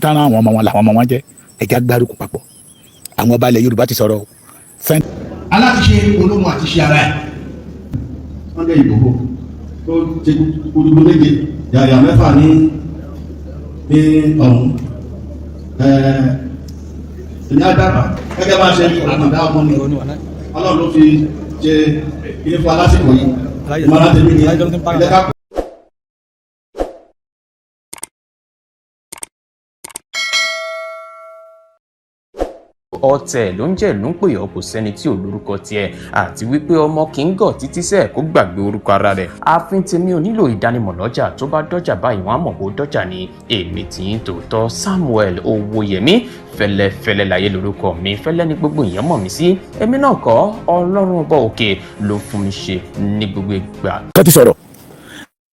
Tán àwọn ọmọ wọn làwọn ọmọ wọn jẹ́. Ẹ̀já gbárùkù papọ̀. Àwọn ọba ilẹ̀ Yorùbá ti sọ̀rọ̀ o. Alátiṣe olóhùn àti ṣe ara ẹ̀. Sunday Igboho tó ṣe gudugudu méje yàyà mẹ́fà ní ọ̀hún. Ẹ̀ẹ́d, àdàbà gẹ́gẹ́ bá ṣe àkàndá ọmọ ni Ọlọ́run ló fi ṣe ilé fún alásìkò yìí. Ìmọ̀ràn tèmi ni ẹ ká Ọ̀tẹ̀ ló ń jẹ́ ló ń pè ọ́, kò sẹ́ni tí ò lórúkọ tiẹ̀, àti wípé ọmọ kì í gọ̀ títí sẹ́ẹ̀ kó gbàgbé orúkọ ara rẹ̀. Ààfin tèmi ò nílò ìdánimọ̀ lọ́jà. Tó bá dọ́jà báyìí, wọ́n á mọ̀ bó dọ́jà ni. Èmi tí ń tòótọ́, Samuel Owóyẹmí Fẹ́lẹ́fẹ́lẹ́ láyé lórúkọ mi. Fẹ́lẹ́ ní gbogbo èèyàn mọ̀ mí sí. Èmi náà kọ́, Ọlọ́run Ọba òkè ló fún mi ṣe ní gbogbo ìgbà. Tó ti sọ̀rọ̀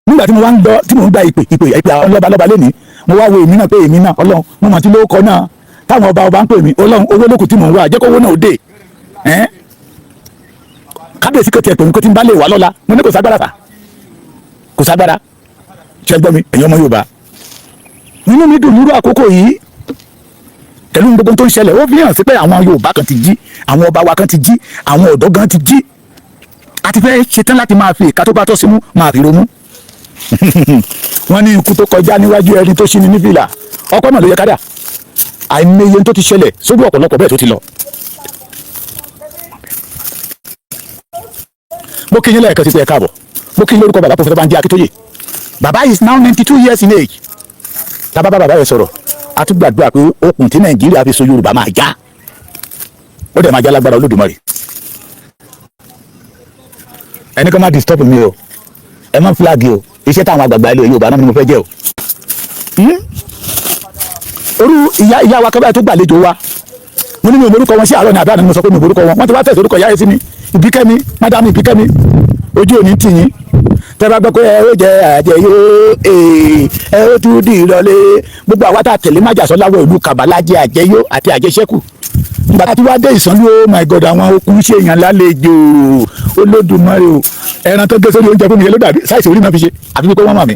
nígbà tí mo wá ń gbọ́, tí mò ń gba ìpè àwọn lọ́ba lọ́ba lẹ́nìí, mo wá wo èmi náà pé èmi náà, Ọlọ́run, mo mọ̀ tí lówó kọ náà táwọn ọba ọba ń pè mí. Ọlọ́run, owó lókùn tí mò ń wá, jẹ́ kó owó náà ó dé. Ẹ́n, kábíyèsí kò tiẹ̀ pè mí kó tí ń bá lè wá lọ́la. Mo ní kò ságbára fà, kò ságbára. Ṣé gbọ́ mi, ẹ̀yin ọmọ Yorùbá? Inú mi dùn nírú àkókò yìí pẹ̀lú gbogbo tó ń ṣẹlẹ̀. Ó fi hàn sí pé àwọn Yorùbá kan ti jí, àwọn ọba wa kan ti jí, àwọn ọ̀dọ́ gan ti jí. A ti fẹ́ ṣetán láti máa fi ìka tó bá tọ́ símú máa fi ronú. Wọ́n ní ikú tó kọjá níwájú ẹni tó ṣí ni ní fìlà, ọkọ náà ló yẹ ká dà. Àìmọye tó ti ṣẹlẹ̀ sójú ọ̀pọ̀lọpọ̀ bẹ́ẹ̀ tó ti lọ. Mo kí yín lẹ́ẹ̀kan sí pé ẹ káàbọ̀. Mo kí yín lórúkọ bàbá Professor Banji Akíntóyè. Bàbá is now 92 years in age. Tábà bá bàbá yẹn sọ̀rọ̀, a tún gbàdúrà pé okùn tí Nàìjíríà fi so Yorùbá máa já, ó dẹ̀ máa já lágbára Olódùmarè. Ẹni kan má disturb mi o, ẹ má flag o. Iṣẹ́ táwọn àgbààgbà ilẹ̀ Yorùbá náà ni mo fẹ́ jẹ́ o. Orú ìyá wa kábàáyé tó gbàlejò wa, mo ní mi ò morúkọ wọn sí àárọ̀ ní àbí àná ni mo sọ pé mi ò morúkọ wọn. Wọ́n ti wá tẹ̀sí orúkọ ìyá yẹn sí mi. Ìbíkẹ́mi, Madam Ìbíkẹ́mi, ojú òní tì yín. Tẹ́ bá gbọ́ pé ẹ ó jẹ àjẹyó, ẹ ó tún di ìrọ̀lẹ́. Gbogbo àwa tá a tẹ̀lé májàsọ́lá wọ ìlú Kàbálá jẹ àjẹyó àti àjẹṣẹ́kù. Nígbà tí wàá dé Ìsànlú, oh my God, àwọn okùn ṣèyàn lálejò. Olódùmarè o! Ẹran tó gé sórí oúnjẹ fún mi ló dàbí size orí náà fi ṣe, àfi pé wọ́n mọ̀ mí.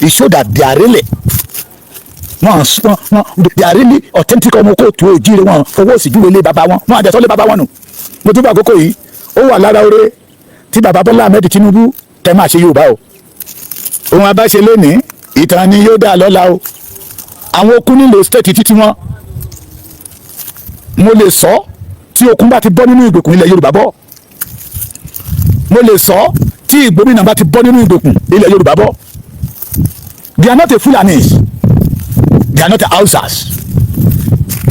It show that they are really, wọ́n wọ́n they are really authentic ọmọ kóòtù òjíire. Wọn fọwọ́ sí júwe lé baba wọn, wọn àjẹsọ́ lé baba wọn nù. Mo tún bá àkókò yìí, ó wà lára oore tí baba Bọ́lá Ahmed Tinubu tẹ máa ṣe Yorùbá o. Ohun abáṣe lónìí, ìtàn ni yóò dà lọ́la o. Àwọn okun nílò state títí wọn. Mo lè sọ, tí okun bá ti bọ́ nínú ìgbèkùn, ilẹ̀ Yorùbá bọ́. Mo lè sọ, tí ìgbómìnà bá ti bọ́ nínú ìgbèkùn, ilẹ̀ Yorùbá bọ́. They are not a Fulanis, they are not a Hausas.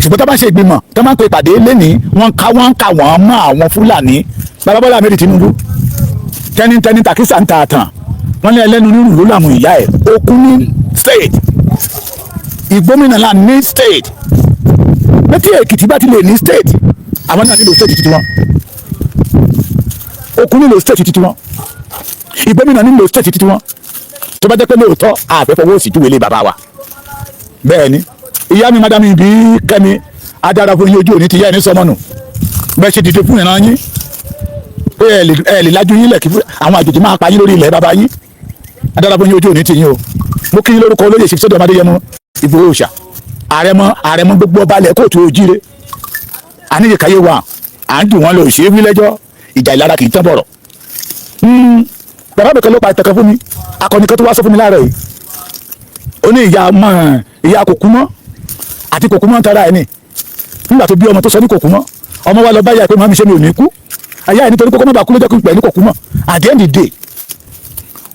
Ṣùgbọ́n tó bá ń ṣe ìgbìmọ̀, tó máa ń pe ìpàdé lẹ́nìí, wọ́n ń ka wọ́n mọ́ àwọn Fúlàní. Bàbá Bọ́lá Ahmed Tinubu, tẹnitẹni tàkísà ń ta àtàn. Wọ́n ní ẹlẹ́nu nínú ló làwọn ìyá ẹ̀. Okun ní state, Ìgbómìnà là ní state. Létí Èkìtì bá ti lè ní state, àwọn náà nílò state títí wọn. Okun nílò state títí wọn, Ìgbómìnà nílò state títí wọn. Tó bá jẹ́ pé lóòótọ́ àfẹ́fọwọ́ sí júwèé lé bàbá wa. Bẹ́ẹ̀ ni, ìyá mi, Madam Ìbí Kẹ́mi, adára fún yín. Ojú òní ti yá ẹni sọmọ nù. Bẹ́ẹ̀ ṣe dìde fún ìran yín pé ẹ lè lájú yín lẹ̀ kí àwọn àjòjì máa pa yín lórí ilẹ̀ bàbá yín, adára fún yín. Ojú òní ti yín o. Mo kí yín lórúkọ olóyè Ṣèṣọ́dọ̀ Ọmọdéyẹmọ Ìgbòho Òòṣà, àrẹ̀mọ, àrẹ̀mọ gbogbo ọba ilẹ̀ kóòtù òjíire. Àníyèkáyé wa à ń dùn wọn lọ òṣèré wí lẹ́jọ́. Ìjà ìlara kì í tán bọ̀rọ̀. Bàbá mi kan ló pa ìtàn kan fún mi. Akọni kan tó wá sọ fún mi láàárọ̀ yìí, ó ní ìyá mọ ìyá kò kú mọ́ àti kò kú mọ́ ń tara ẹ̀ ní. Nígbà tó bí ọmọ tó sọ ní kò kú mọ́, ọmọ wa lọ bá yà pé màmí, ṣé mi ò ní kú? Àyà ẹ̀ nítorí kókó má bàa kú ló jẹ́ kí n pẹ̀ ní kò kú mọ́. At the end of the day,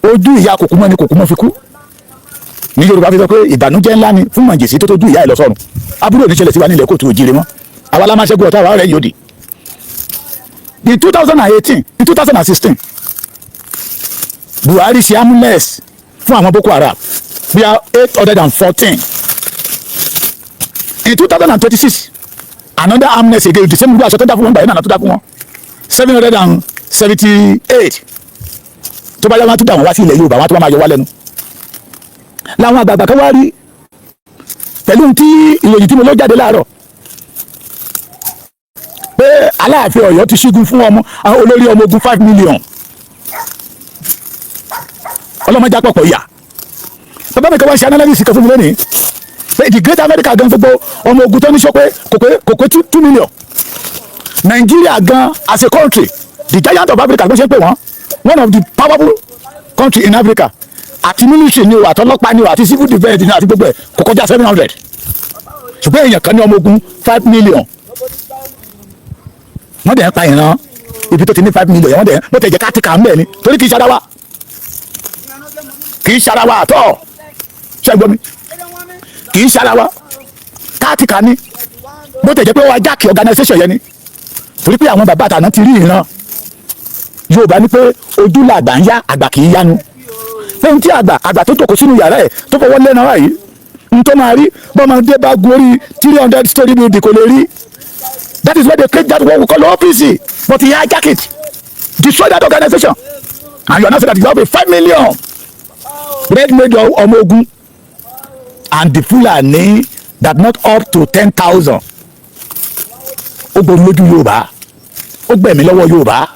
ojú ìyá kò kú mọ́ ni kò kú mọ́ fi kú. Ní Yorùbá fi sọ pé ìbànújẹ́ ńlá ni fún màjèsí tó tójú ìyá ẹ̀ lọ sọ́run. Aburú ò ní ṣẹlẹ̀ sí wa nílẹ̀ kóòtù òjìrè mọ́. Àwa la máa ṣẹ́gun ọ̀tá àwa rẹ̀ yòdì. In 2018, in 2016, Buhari ṣe amnesty fún àwọn Boko Haram bíi 814. In 2026, another amnesty again, the same aṣọ tó dá fún wọn gbà yẹn náà tó dá fún wọn, 778. Tó bá yá, wọn tún dà wọn wá sí ilẹ̀ Yorùbá, wọn tún wá máa yọ wá lẹ́nu. Làwọn àgbààgbà kan wá rí pẹ̀lú tí ìròyìn tí mo lọ jáde láàárọ̀ pé Aláàfin Ọ̀yọ́ ti ṣígun fún ọmọ olórí ọmọ ogun 5 million. Ọlọ́mọdé àpapọ̀ ìyà. Bàbá mi kan wá ṣe analysis kan fún mi lónìí. Pé the Great America gan, gbogbo ọmọ ogun tó ní sọ pé kò pé 2 million. Nigeria gan as a country, the giant of Africa ló ṣe ń pè wọ́n, one of the powerful country in Africa, àti military ni o, àtọlọ́pàá ni o, àti civil defence ni o, àti gbogbo ẹ̀, kò kọjá 700. Ṣùgbọ́n èèyàn kan ní ọmọ ogun 5 million, wọ́n dẹ̀ ń pa ìran ibi tó ti ní 5 million. Wọ́n dẹ̀ bó tẹ̀ jẹ́ ká ti kà ń bẹ̀ ni, torí kì í ṣara wa, kì í ṣara wa àtọ̀. Ṣé ẹ gbọ́ mi? Kì í ṣara wa, káàtì kà ní bó tẹ̀ jẹ́ pé wọ́n ajáàkì organisation yẹn ni, torí pé àwọn bàbá àtàná ti rí ìran Yorùbá ní pé ojú làgbà ń yá, àgbà kì í yánu. Pé ohun tí àgbà tó jókòó sínú yàrá ẹ̀ tó fọwọ́ lẹ́nu ara yìí n tó máa rí, bọ́mọdé bá gun orí 300 story building, kò lè rí. That is why they create that what we call OPC, but he hijack it, destroy that organization, and you are now saying that you have a 5 million red made ọmọ ogun and the Fulani that not up to 10,000. Ó gbomi lójú Yorùbá, ó gbẹ̀mí lọ́wọ́ Yorùbá,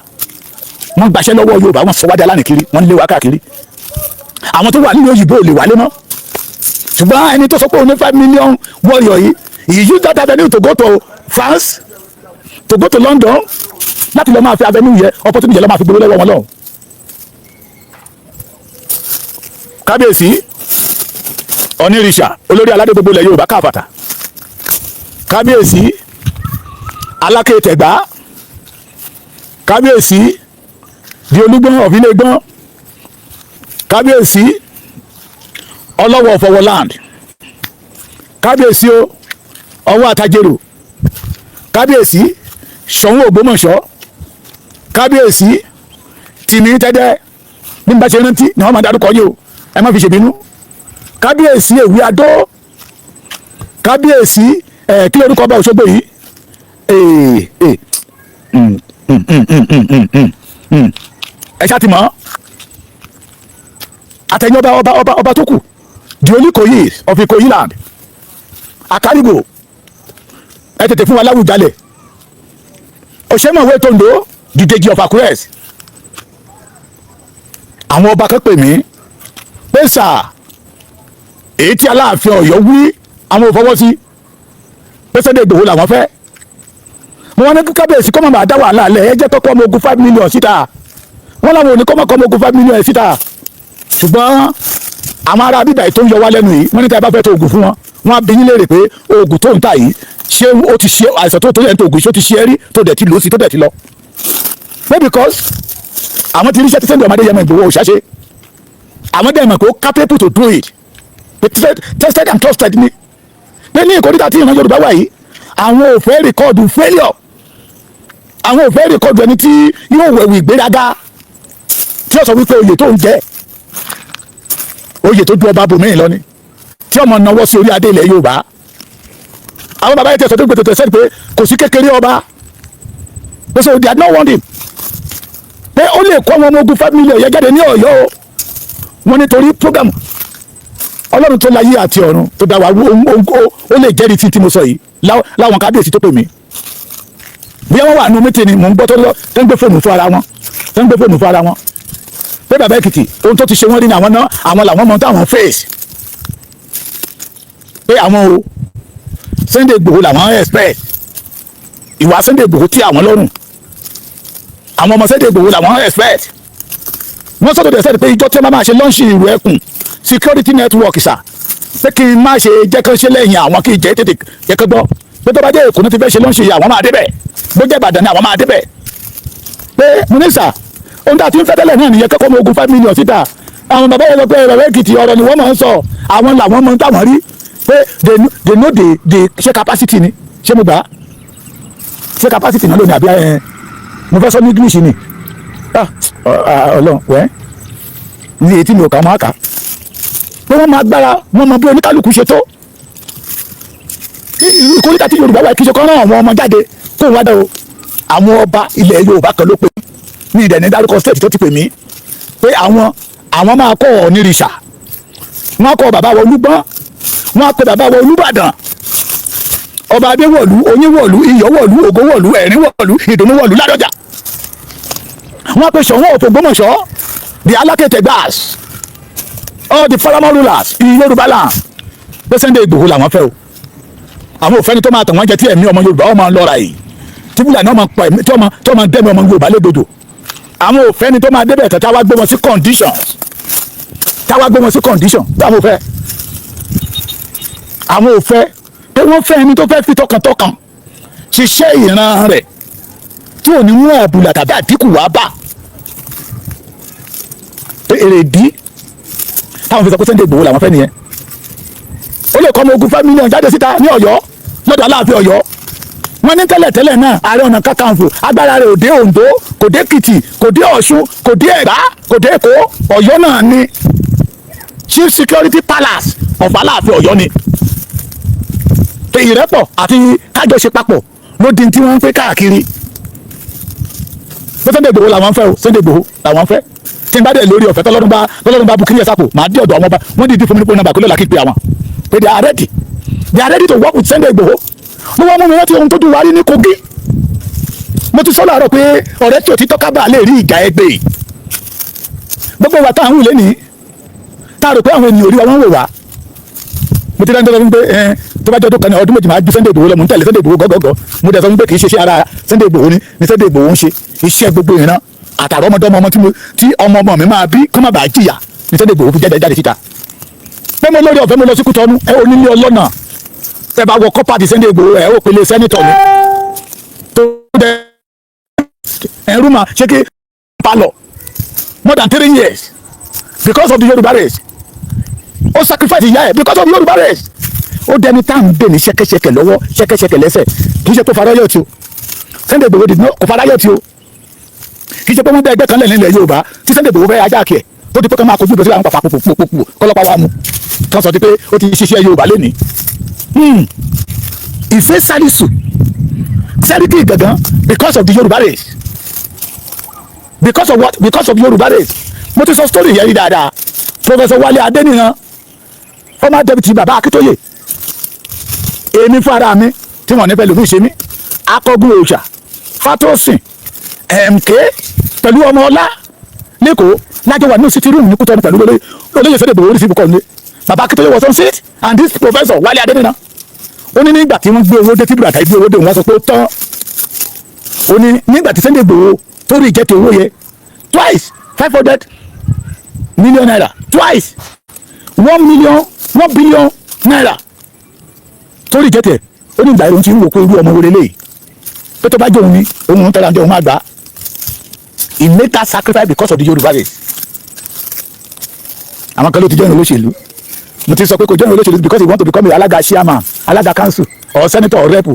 wọ́n gbaṣẹ́ lọ́wọ́ Yorùbá, wọ́n sọ wá di alánìkiri, wọ́n lé wa káàkiri. Àwọn tó wà nínú òyìnbó ò lè wálé mọ́. Ṣùgbọ́n ẹni tó sọ pé òun ní 5 million warrior yìí, he use that avenue to go to France, to go to London, láti lọ máa fi avenue yẹ opportunity yẹ lọ máa fi gbowó lọ́wọ́ wọn lọ́hùn. Kábíyèsí Onírìṣà, olórí aládé gbogbo ilẹ̀ Yorùbá káfàtà, kábíyèsí Aláké Tẹ̀gbá, kábíyèsí di Olúgbọ́n ọ̀fìlẹ́gbọ́n, kábíyèsí Ọlọ́wọ̀ of Ọ̀wọ̀ land, kábíyèsí o Ọwọ́ Àtàjèrò, kábíyèsí Ṣọ̀ún Ògbómọ̀ṣọ́, kábíyèsí Tìmí Tẹ́dẹ́. Bí n bá ṣe rántí ni wọ́n máa darúkọ yìí o, ẹ má fi ṣèbínú. Kábíyèsí Èwí Adó, kábíyèsí ẹ, kí lórúkọ ọba Òṣogbo yìí? Ee ee Ẹ ṣáà ti mọ̀ àtẹ̀yìn ọba ọba ọba ọba tó kù, the Olùkòyí of Ìkòyí land, Àkárìgbò, ẹ tètè fún wa láwùjalẹ̀. Òṣèmọ̀wé Tondo, the Dèjì of Àkúrẹ́. Àwọn ọba kan pè mí pé sà, èyí tí Aláàfin Ọ̀yọ́ wí, àwọn ò fọwọ́ sí, pé Sunday Igboho làwọn fẹ́. Mo wọn ní kí kábíyèsí kọ́ mọ̀ bá dá wàhálà lẹ̀, ẹ jẹ́ kọ́kọ́ ọmọ ogun 5 million síta. Wọ́n làwọn ò ní kọ́mọ̀ kọ́ ọmọ ogun 5 million síta, ṣùgbọ́n àwọn ará bíbá yìí tó ń yọ wá lẹ́nu yìí, wọ́n ní tí a bá fẹ́ tó oògùn fún wọn, wọ́n á bi yín léèrè pé oògùn tó ń tà yìí, ṣé ó ti ṣe àìsàn tó yẹn tó oògùn, ṣé ó ti ṣe é rí tó dẹ̀ ti lò ó sí tó dẹ̀ ti lọ? Pé because àwọn ti ríṣẹ́ tí Sunday ọmọdé yẹmọ Ìgbòho òṣàṣe, àwọn dẹ̀ mọ̀ pé ó capable to do it, pé tested and trusted ni, pé ní ìkórìtà tí ìran Yorùbá wà yìí, àwọn ò fẹ́ record failure, àwọn ò fẹ́ record ẹni tí yóò wẹ̀wù ìgbéraga, tí ó sọ wípé oyè tó ń jẹ, oyè tó ju ọba bòmíì lọ ni, tí ọmọ náwó sí orí adé ilẹ̀ Yorùbá. Àwọn bàbá yẹn ti sọ tó gbètò tẹ̀sẹ̀ pé kò sí kékeré ọba, pé so they had not warned him pé ó lè kó àwọn ọmọ ogun 5 million yẹn jáde ní Ọ̀yọ́ o. Wọ́n nítorí program Ọlọ́run tó láyé àti ọ̀run tó dá wa, ó lè jẹ́rìí tí mo sọ yìí. Láwọn kábíyèsí tó pè mí, bí wọ́n wà nínú meeting ni mò ń gbọ́ tó lọ, tó ń gbé fóònù fún ara wọn, tó ń gbé fóònù fún ara wọn pé bàbá Èkìtì, ohun tó ti ṣe wọ́n rí ni àwọn náà, àwọn làwọn mọ táwọn face, pé àwọn o Sunday Igboho làwọn expect, ìwà Sunday Igboho tí àwọn lọ́rùn, àwọn ọmọ Sunday Igboho làwọn expect. Wọ́n sọ̀tò dẹ̀ sẹ́ni pé ìjọ tí wọ́n máa ṣe launch ìlú ẹkùn security network sà, pé kí n má ṣe jẹ́ kán ṣe lẹ́yìn àwọn, kí n jẹ́ tètè jẹ́ kán gbọ́ pé tó bá dé Èkó náà ti fẹ́ ṣe launch yìí, àwọn máa débẹ̀, bó jẹ́ Ìbàdàn ni, àwọn máa débẹ̀. Pé mínísà, ohun tá a ti ń fẹ́ tẹ́lẹ̀ náà nìyẹn, kẹ́kọ̀ọ́ ọmọ ogun 5 million síta. Àwọn bàbá yẹn sọ pé bàbá Èkìtì, ọ̀rọ̀ ni wọ́n máa ń sọ, àwọn làwọn mọ táwọn rí, pé they know the ṣé capacity ni, ṣé mo gbà á, ṣé capacity náà lónìí àbí ẹ mo fẹ́ sọ ní English ni? Ah, Ọlọ́run wẹ́ ní etí mi ò kà máa kà pé wọ́n máa gbára wọ́n mọ bí oníkálukú ṣe tó. Ìkórìtà tí Yorùbá wà, kí ṣe kọ́ rán àwọn ọmọ jáde kó wá dá o. Àwọn ọba ilẹ̀ Yorùbá kan ló pè ní ìdẹ̀ ní dárúkọ state tó ti pè mí pé àwọn máa kọ́ Ọ̀nìrìṣà, wọ́n á kọ́ bàbá wa Olúgbọ́n, wọ́n á pe bàbá wa Olúbàdàn, ọba Adéwọ̀lú, Oyínwọ̀lú, Iyọ̀wọ̀lú, Ògówọ̀lú, Ẹ̀rínwọ̀lú, Ìdùnnúwọ̀lú, Ládọjà. Wọ́n á pe Ṣọ̀ún of Ògbómọ̀ṣọ́, the Aláké Tẹ̀gbás, all the paramount rulers in Yorùbá land. Pé Sunday Igboho làwọn fẹ́ o. Àwọn ò fẹ́ni tó máa tàn wọ́n jẹ, tí ẹ̀mí ọmọ Yorùbá ọmọ lọ́ra yìí, tí Fúlàní ọmọ pa ẹ̀mí, tí ọmọ dẹ́mi ọmọ Yorùbá légbodò. Àwọn ò fẹ́ni tó máa débẹ̀ tẹ̀ táwa gbé wọn sí conditions, táwa gbé wọn sí condition táwọn ò fẹ́. Àwọn ò fẹ́ pé wọ́n fẹ́ ẹni tó fẹ́ fi tọkàntọkàn ṣiṣẹ́ ìran rẹ̀, tí ò ní mú àbùlà tàbí àdínkù wá bá. Pé èrèdí táwọn fi sọ pé Sunday Igboho làwọn fẹ́ nìyẹn. Ó lè kọ́ ọmọ ogun 5 million jáde síta ní Ọ̀yọ́, lọ́dọ̀ Aláàfin Ọ̀yọ́. Wọ́n ní tẹ́lẹ̀tẹ́lẹ̀ náà, Ààrẹ Ọ̀nà Kakanfò, agbára rẹ̀ ò dé Oǹdó, kò dé Èkìtì, kò dé Ọ̀ṣun, kò dé Ẹ̀gbá, kò dé Èkó. Ọ̀yọ́ náà ni Chief Security Palace of Aláàfin Ọ̀yọ́ ni. Ìrẹ́pọ̀ àti kájọṣe papọ̀ ló di tí wọ́n ń pè káàkiri pé Sunday Igboho làwọn fẹ́ o. Sunday Igboho làwọn fẹ́. Tí n bá dẹ̀ lórí ọ̀fẹ́, tọ́lọ́run bá bu kíní ẹ̀ sápò, màá dé ọ̀dọ̀ àwọn ọba. Wọ́n dìídì fún mi ní phone number kó lọ́la kí pe àwọn pé they are ready, they are ready to work with Sunday Igboho. Mo wá mú mi rántí ohun tó dùn wá rí ní Kogi. Mo ti sọ láàárọ̀ pé ọ̀rẹ́ tí ò ti tọ́ka bá lè rí ìjà ẹgbẹ́. Gbogbo wa tá à ń wù lẹ́nìí, tá a rò pé àwọn ènìyàn ò rí wa, wọ́n wò wá. Mo ti dáná tó sọ fún mi pé ẹ tó bá jẹ́ ọdún kan ní ọdún 2, máa ju Sunday Igboho lọ. Mo ń tẹ̀lé Sunday Igboho gọ́gọ́gọ́. Mo dẹ̀ sọ fún pé kì í ṣe iṣẹ́ ara Sunday Igboho ni Sunday Igboho ń ṣe. Iṣẹ́ gbogbo ìran àtàrà ọmọdọ́mọ, ọmọ tí ọmọ ọmọ mi máa bí kó má bàa jìyà ní Sunday Igboho fi jáde jáde síta. Pé mo lórí ọ̀fẹ́, mo lọ sí Kútọ́nù. Ẹ ò nílé ọlọ́nà tẹ bá wọ kọ́pà ti Sunday Igboho, ẹ ó pele senator ni tó dẹ ẹrú mà ṣé kí palọ̀ more than 3 years because of the Yorùbá race. Ó sacrifice ìyá ẹ̀ because of the Yorùbá race. Ó dẹni tá à ń dè ní ṣẹ́kẹ́ṣẹkẹ̀ lọ́wọ́, ṣẹ́kẹ́ṣẹkẹ̀ lẹ́sẹ̀. Kì í ṣe pé farayọ̀ tí o, Sunday Igboho did not kò farayọ̀ tí o. Kì í ṣe pé wọ́n dá ẹgbẹ́ kan lẹ̀ nílẹ̀ Yorùbá tí Sunday Igboho fẹ́ ajá kí ẹ̀ tó di pé kán máa kojú ìbẹ̀sílẹ̀ àwọn pàpà pòpòpòpò kọ́lọ́pàá wa mú kán sọ di pé ó ti ṣiṣẹ́ Yorùbá lẹ́nìí. Ìfẹ́ Salisu Sẹ́ríkì Gangan because of the Yorùbá race. Because of what? Because of Yorùbá race. Mo ti sọ story yẹn rí dáadáa. Professor Wálé Adéníran, former deputy baba Akíntóyè, èmi fún ara mi tí wọ́n nífẹ̀ẹ́ lòmí ṣe mí, akọgun òòṣà Fatosin MK pẹ̀lú ọmọ ọlá lẹ́kọ̀ọ́ lájọ wà ní sitting room ní Kútọ́nù pẹ̀lú olóyè Sunday Igboho orí síbùkọ́ ní. Baba Akíntóyè was on seat and this professor Wálé Adéníran, ó ní nígbà tí wọ́n gbé owó dé, tí Buratai gbé owó dé, wọ́n sọ pé ó tán. Ó ní nígbà tí Sunday Igboho tó reject owó yẹ twice, ₦500 million twice, 1 million, ₦1 billion tó reject ẹ̀. Ó ní ìgbà yẹn ló ti ń wò pé irú ọmọ wo lélẹ́yìí, pé tó bá jẹ́ òun ni òun ń tẹ́lẹ̀ àjọ òun máa gbà á. He made that sacrifice because of the Yorùbá race. Àwọn kan ló ti jẹ́ olóṣèlú. Mo ti sọ pé kò jẹ́ olóṣèlú because he want to become a alága, chairman, alága council or senator or rep.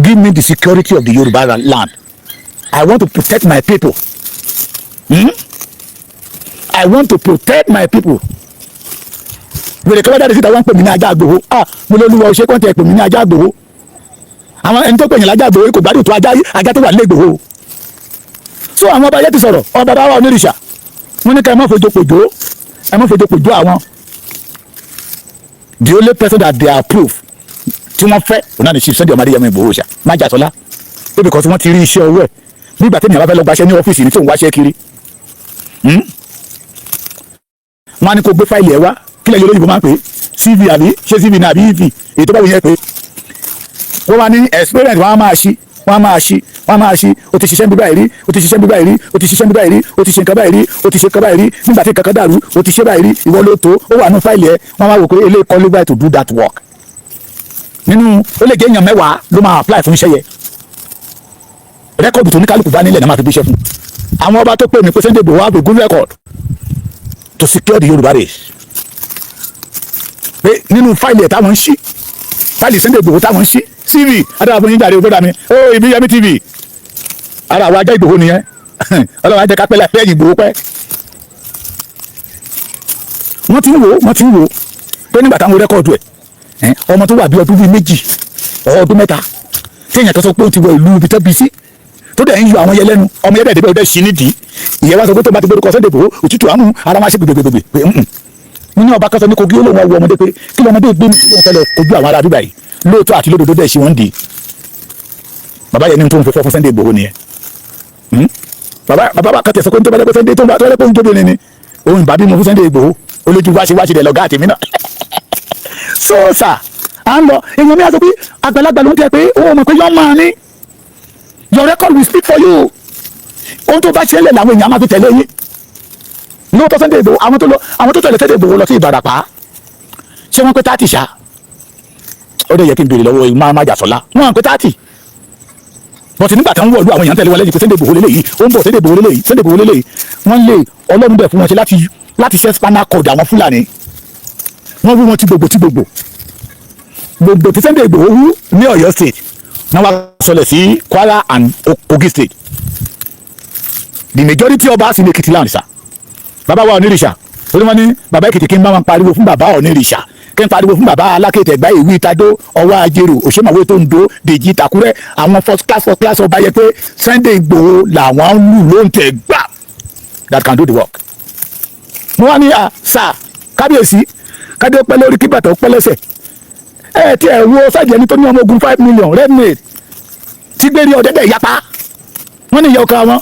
Give me the security of the Yorùbá land. I want to protect my people, I want to protect my people. Wèrè kí wọ́n jáde síta, wọ́n ń pè mí ní ajá àgbòho. Ah, mo lè olúwa ṣé kọ́ńtẹ̀ pè mí ní ajá àgbòho. Àwọn ẹni tó pè yín lájá àgbòho kò gbádùn tó ajá, ajá tó wà nílé Ìgbòho. So àwọn ọba yẹn ti sọ̀rọ̀. Ọba bá wà onírìṣà, wọ́n ní ká ẹ má fojú pòjó, ẹ má fojú pòjó àwọn. The only person that they approve, tí wọ́n fẹ́, òun náà ní Chief Sunday Ọmọdé Yẹmọ Ìgbòho ṣá májàsọ́lá, pé because wọ́n ti rí iṣẹ́ ọwọ́ ẹ̀. Nígbà tí ènìyàn bá fẹ́ lọ gbaṣẹ́ ní ọ́fíìsì ní tó ń wáṣẹ́ kiri, Wọ́n á ní kó gbé fáìlì ẹ̀ wá. Kílẹ̀ yóò lóyìnbó máa ń pè é, CV àbí ṣé CV ní àbí EV, èyí tó bá wù yẹn pé wọ́n wá ní experience. Wọ́n á máa ṣí, wọ́n á máa ṣí, wọ́n á máa ṣí. O ti ṣiṣẹ́ ń bí báyìí rí, o ti ṣiṣẹ́ ń bí báyìí rí, o ti ṣiṣẹ́ ń bí báyìí rí, o ti ṣe nǹkan báyìí rí, o ti ṣe nǹkan báyìí rí. Nígbà tí nǹkan kan dàrú, o ti ṣe báyìí rí, ìwọ ló tó. Ó wà ní fáìlì ẹ. Wọ́n máa wò pé eléyìí qualify to do that work. Nínú ó lè jẹ́ èèyàn 10 ló máa apply fún iṣẹ́ yẹn. Record tó ní kálukú bá nílẹ̀ náà máa fi gbéṣẹ́ fún. Àwọn ọba tó pè mí pé Sunday Igboho have a good record to secure the Yorùbá race, pé nínú fáìlì ẹ̀ táwọn ń ṣí, fáìlì Sunday Igboho táwọn ń ṣí, CV adára fún yín jáde ògbódà mi ó Ìbíyẹmí TV. Ara àwọn ajá Ìgbòho nìyẹn. Ọlọ́run á jẹ́ ká pẹ́ lẹ́yìn Ìgbòho pẹ́. Wọ́n ti ń wò ó, wọ́n ti ń wò ó pé nígbà táwọn record ẹ̀, ọmọ tó wà bí ọdún bíi 2, ọdún 3, tí èèyàn kan sọ pé ó ti wọ ìlú ibi tó bí sí, tó dẹ̀ ń yọ àwọn yẹn lẹ́nu, ọmọ yẹn dẹ̀ débẹ̀, ó dẹ̀ ṣí nídìí. Ìyẹn wá sọ pé tó bá ti gbórúkọ Sunday Igboho, òtútù àmú ara máa ṣe gbègbègbè pé nínú ọba kan sọ ní Kogi, ó lóun wọ ọmọdé pé kí lọmọdé gbé mi lóun fẹ́ lọ kojú àwọn ará bíbá yìí. Lóòótọ́ àti lódodo dẹ̀ ṣe wọ́n dì í. Bàbá yẹn ní tó ń fẹ́ fún Sunday Igboho nìyẹn. Bàbá bàbá kan tẹ̀ sọ pé tó bá jẹ́ pé Sunday tó bá jẹ́ pé òun tóbi ni òun ìbá bímọ fún Sunday Igboho, olójú wáṣíwáṣí dẹ̀ lọ́gá àtẹ̀mí náà. So sir, à ń lọ. Èèyàn mi á sọ pé àgbàlagbà ló ń tẹ pé ó mọ̀ pé yọ́n máa ní. Your record will speak for you. Ohun tó bá ṣẹlẹ̀ làwọn èèyàn máa fi tẹ̀lé yín. Lóòótọ́, Sunday Igboho, àwọn tó lọ, àwọn tó tẹ̀lé Sunday Igboho lọ sí Ìbàràpá, ṣé wọ́n pé 30 ṣá? Ó dẹ̀ yẹ kí n béèrè lọ́wọ́ ìmọ̀ Májàsọ́lá. Wọ́n pé 30, but nígbà tí wọ́n wọ̀lú, àwọn èèyàn tẹ̀lé wọn lẹ́yìn pé Sunday Igboho lélẹ́yìí, ó ń bọ̀, Sunday Igboho lélẹ́yìí, Sunday Igboho lélẹ́yìí. Wọ́n lè Ọlọ́run bẹ̀ fún wọn ṣe láti ṣe spinal cord àwọn Fúlàní. Wọ́n wú wọn tí gbogbo tí gbogbo gbogbo tí Sunday Igboho wú ní Ọ̀yọ́ State, wọ́n wá sọlẹ̀ sí Kwara and Kogi State. The majority obas in Ekiti land, sir, bàbá wa Onírìṣà, ó ní wọ́n ní bàbá Èkìtì, kí n bá wọn pariwo fún bàbá Onírìṣà, kí n pariwo fún bàbá Alákètè Ẹ̀gbá, ìwé ìtàdó, ọwọ́ Ajérò, Òṣèmàwé tó ń do Dèjì Tàkúrẹ́, àwọn first class ọba yẹ pé Sunday Igboho làwọn ń lù ló ń tẹ̀ gbà that can do the work. Mo wá ní à sà, kábíyèsí, kádé pẹ́ lórí, kí bàtà ó pẹ́ lẹ́sẹ̀. Ẹ tí ẹ wo sáàjì ẹni tó ní ọmọ ogun 5 million red made tí gbérí ọ̀dẹ́dẹ̀ yapa. Wọ́n ní ìyá ọkọ àwọn,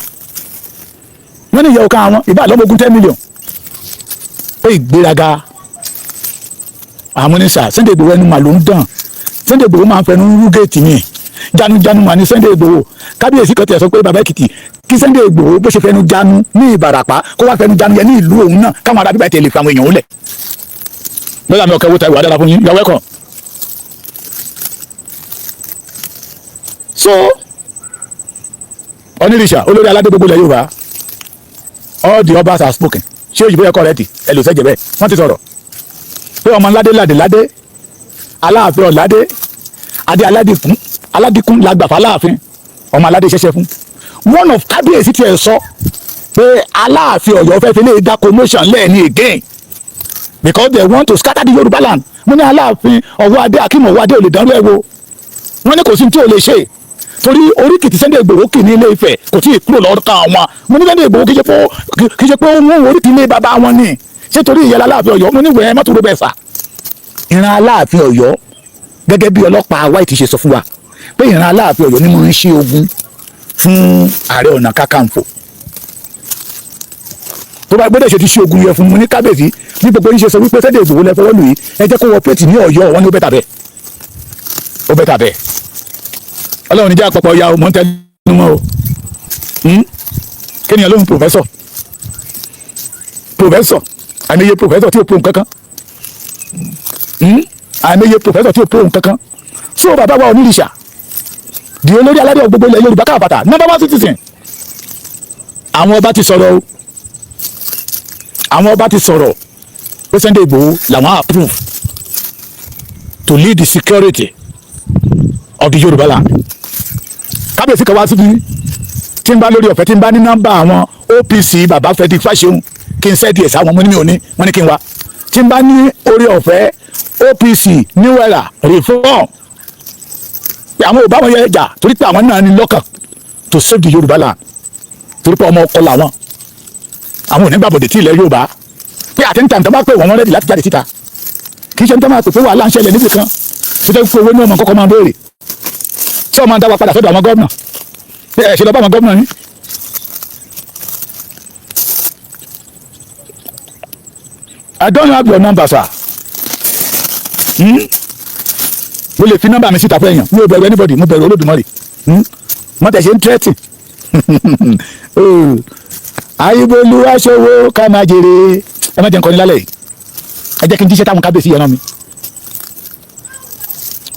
wọ́n ní ìyá ọkọ àwọn ìbá lọ́mọ ogun 10 million pé ìgbéraga àwọn oníṣà. Sunday Igboho, ẹnu mà ló ń dàn. Sunday Igboho máa ń fẹnu rú géètì mi jánujánu mà ní Sunday Igboho. Kábíyèsí kan tiẹ̀ sọ pé bàbá Èkìtì, kí Sunday Igboho bó ṣe fẹnu jánu ní Ìbàràpá, kó wá fẹnu jánu yẹn ní ìlú òun náà, káwọn ará bíbá tẹ̀lé fi àwọn èèyàn ó lẹ̀ lọ́dà mi. Ọ̀kẹ́ wo ta ìwà dára fún yín. You are welcome. So Onírìṣà, olórí aládé gbogbo ilẹ̀ Yorùbá, all the obas have spoken. Ṣé òyìnbó yẹ correct? Ẹ lò sẹ́jẹ̀ bẹ́ẹ̀. Wọ́n ti sọ̀rọ̀ pé ọmọ ńládé ládé ládé, Aláàfin ọ̀ládé, adé aládìkún, aládìkún làgbàfà Aláàfin, ọmọ aládé ṣẹṣẹ fún. One of kábíyèsí tiẹ̀ sọ pé Aláàfin Ọ̀yọ́ fẹ́ fi lè dá commotion lẹ́ẹ̀ni again because they want to scatter the Yorùbá land. Mo ní Aláàfin ọwọ́ adé, Akeem ọwọ́ adé ò lè dánrú ẹ̀ wo. Wọ́n ní kò sí tí ò lè ṣe torí oríkìtì Sunday Igboho kì ní Ilé Ifẹ̀ kò tí ì kúrò lọ́kàn wọn. Mo ní Sunday Igboho kì í ṣe pé ó mú oríkì ilé bàbá wọn ni. Ṣé torí ìyẹn Aláàfin Ọ̀yọ́? Mo ní wẹ́ẹ́ mọ́tò rẹ̀ bẹ́ẹ̀ sà. Ìran Aláàfin Ọ̀yọ́, gẹ́gẹ́ bí ọlọ́pàá white ṣe sọ fún wa pé ìran Aláàfin Ọ̀yọ́ ni mo ń ṣe ogun fún Ààrẹ Ọ̀nà Kakanfò, tó bá gbọ́dọ̀ ṣe ti ṣe ogun yẹn fún mi ní kábíyèsí ní gbogbo yín ṣe sọ wípé Sunday Igboho lẹ fọwọ́ lù yìí, ẹ jẹ́ kó wọ péètì ní Ọ̀yọ́. Wọn ní ó better bẹ́ẹ̀, ó better bẹ́ẹ̀. Ọlọ́run níjà àpapọ̀ ya o. Mọ̀ ń tẹnu mọ́ o. Kéèyàn lóhun professor, professor, àìmọye professor tí ò pro nǹkankan, àìmọye professor tí ò pro nǹkankan. So bàbá wa Onírìṣà di olórí aládé gbogbo ilẹ̀ Yorùbá káàbàtà, number one citizen, àwọn ọba ti sọ̀rọ̀ o. Àwọn ọba ti sọ̀rọ̀ pé Sunday Igboho làwọn approve to lead the security of the Yorùbá land. Kábíyèsí kan wá síbi tí n bá lórí ọ̀fẹ́, tí n bá ní nọ́mbà àwọn OPC bàbá Frederick Fáṣeun, kí n send ẹ̀ sáwọn. Mo ní mi ò ní. Wọ́n ní kí n wá. Tí n bá ní orí ọ̀fẹ́ OPC New Era Reform, pé àwọn ò bá wọn yẹ jà torí pé àwọn náà ní lọ́kàn to save the Yorùbá land, torí pé ọmọ ọkọ làwọn, àwọn ò ní gbàbọ̀dẹ̀ tí ilẹ̀ Yorùbá, pé àtẹ̀ntàn tó bá pè wọ́n, wọ́n ready láti jáde síta. Kì í ṣe ní tó máa pè pé wàhálà ń ṣẹlẹ̀ níbì kan tó jẹ́ pé owó ní ọmọ kọ́kọ́ máa béèrè tí ọmọ ń dá wa padà sọ́dọ̀ àwọn gómìnà, pé ẹ̀ ṣe lọ bá àwọn gómìnà yín. I don't have your number, sir. Mo lè fi nọ́mbà mi síta fún èèyàn. Mi ò bẹ̀rù anybody, mo bẹ̀rù Olódùmarè. Mo tẹ̀ ṣe ń tẹ́tì ayíbolú aṣọwó ká máa jèrè. Ẹ má jẹ́ nǹkan ní lálẹ́ yìí. Ẹ jẹ́ kí n jíṣẹ́ táwọn kábíyèsí yẹn rán mi.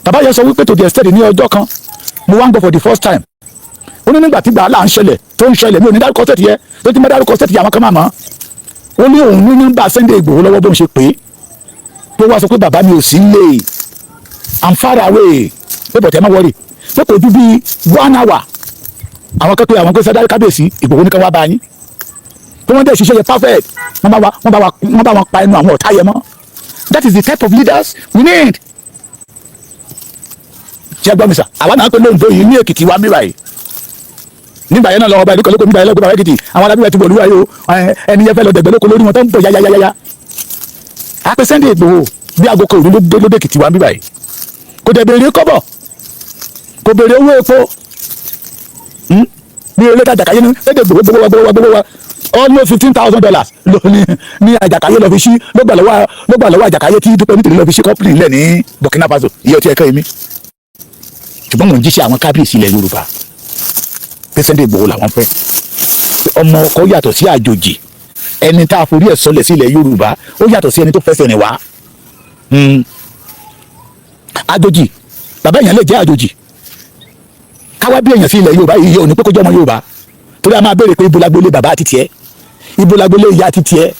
Bàbá yẹn sọ wípé to the extent ní ọjọ́ kan, mo wá ń gbọ́ for the first time, ó ní nígbà tí gbàhálà ń ṣẹlẹ̀ tó ń ṣẹlẹ̀, mi ò ní dárúkọ state yẹ tó ti má dárúkọ state yẹ, àwọn kan máa mọ̀. Ó ní òun ní nọ́mbà Sunday Igboho lọ́wọ́, bóun ṣe pé pé wá sọ pé bàbá mi ò sí lè, I'm far away, pé but ẹ má worry, pé kò ju bíi one hour, àwọn kan pé àwọn pé sádárì kábíyèsí Ìgbòho ní kan wá bá yín, pé wọ́n dẹ̀ ṣiṣẹ́ yẹ perfect. Wọ́n bá wọn pa ẹnu àwọn ọ̀tá yẹn mọ́. That is the type of leaders we need. Ṣé gbọ́ mi sà? Àwa náà pé lóńdó yìí ní Èkìtì wa mí báyìí. Nígbà yẹn náà lọ́wọ́ báyìí lóko nígbà yẹn lọ́gbọ̀n bàbá Èkìtì, àwọn alábíwẹ̀ ti bọ̀ olúwa yìí o. Ẹni yẹn fẹ́ lọ dẹ̀gbẹ́ lóko lórí wọn tó ń bọ̀ yáyáyáyá. Àpè Sunday Ìgbòho bí aago kan òru ló dé lóde Èkìtì wa mí báyìí. Kò dẹ̀ béèrè kọ́bọ̀, kò béèrè owó epo bí eré tajà káyé ní Sunday Ìgbòho gbowó wa, gbowó wa, gbowó wa. Almost $15,000 ló ní Àjàkáyé lọ fi ṣí, ló gbà lọ́wọ́ Àjàkáyé tí Dúpẹ́ Onítìrí lọ fi ṣí company lẹ̀ ní Burkina Faso. Iye ọtí ẹ̀kọ́ èmi, ṣùgbọ́n mò ń jíṣẹ́ àwọn kábíyèsí ilẹ̀ Yorùbá pé Sunday Igboho làwọn fẹ́. Ọmọ ọkọ yàtọ̀ sí àjòjì. Ẹni tá a forí ẹ̀ sọlẹ̀ sí ilẹ̀ Yorùbá, ó yàtọ̀ sí ẹni tó fẹsẹ̀ rìn wá. Àjòjì, bàbá èèyàn lè jẹ́ àjòjì. Káwá bí èèyàn sí ilẹ̀ Yorùbá yìí, ò ní pé kó jẹ́ ọmọ Yorùbá, torí a máa béèrè pé ibo lágbólé bàbá àti tiẹ̀, ibo lágbólé ìyá àti tiẹ̀.